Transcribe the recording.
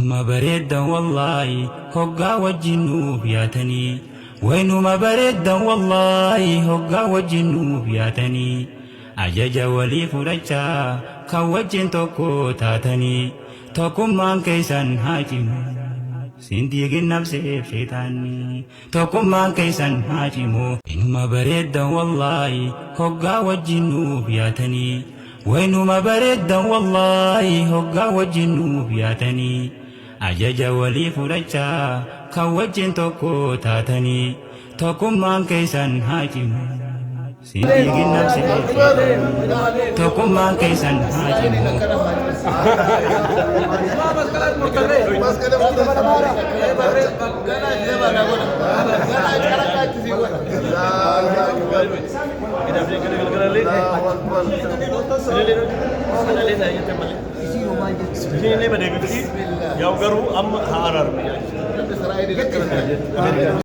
Inuma bareeddan wallaahi hoggaa wajjin nuuf yaatanii. Waynuma bareeddan wallaahi hoggaa wajjin nuuf yaatanii. Ajaja walii fudhachaa kan wajjin tokko taatanii. Tokkummaan keessan haa cimu. Sin diigin nafseef sheexaanni. Tokkummaan keessan haa cimu. Inuma bareeddan wallaahi hoggaa wajjin nuuf yaatanii. Waynuma bareeddan wallaahi hoggaa wajjin nuuf yaatanii. Ajaja walii fudhachaa kan wajjin tokko taatanii. Tokkummaan keessan haa cimu. Sin diigin nafseef sheexaanni. Tokkummaan keessan haa cimu. Yaa'u garuu amma haa araarame.